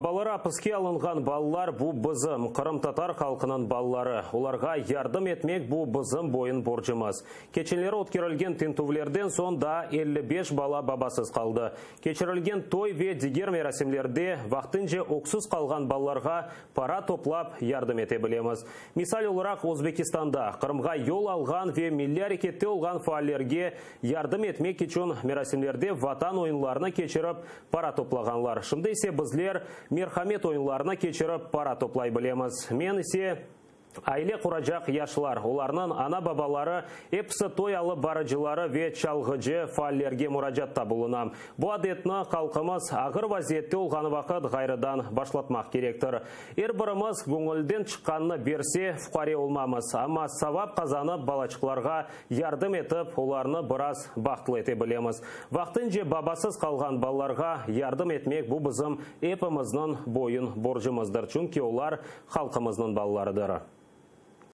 Babaları apiske alınğan balalar bu bizim, qırımtatar halqınıñ balaları. Olarğa yardım etmek bu bizim boyun borcumız. Keçenleri ötkerilgen tintüvlerden soñ daa 55 bala babasız qaldı. Keçirilgen toy ve diger merasimlerde vaqtınca öksüz qalğan balalarğa para toplap yardım ete bilemiz. Misal olaraq, Özbekistanda Qırımğa yol alğan ve milliy arekette olğan faallerge yardım etmek içün merasimlerde Vatan oyunlarını keçirip para toplağanlar. Şimdi ise bizler Merhamet oyunlarını keçirip para toplay bilemiz. Men ise aile quracaq yaşlar, olarnıñ ana-babaları, episi toy alıp barıcıları ve çalğıcı faallerge muracaatta bulunam. Bu adetni halqımız ağır vaziyette olğanı vaqıt ğayrıdan başlatmaq kerektir. Er birimiz göñülden çıqqanını berse, fuqare olmamız, amma savap qazanıp balaçıqlarğa yardım etip, olarnı biraz bahtlı ete bilemiz. Vaqtınca babasız qalğan balalarğa yardım etmek bu bizim epimizniñ boyun borcumızdır, çünki olar halqımıznıñ balalarıdır.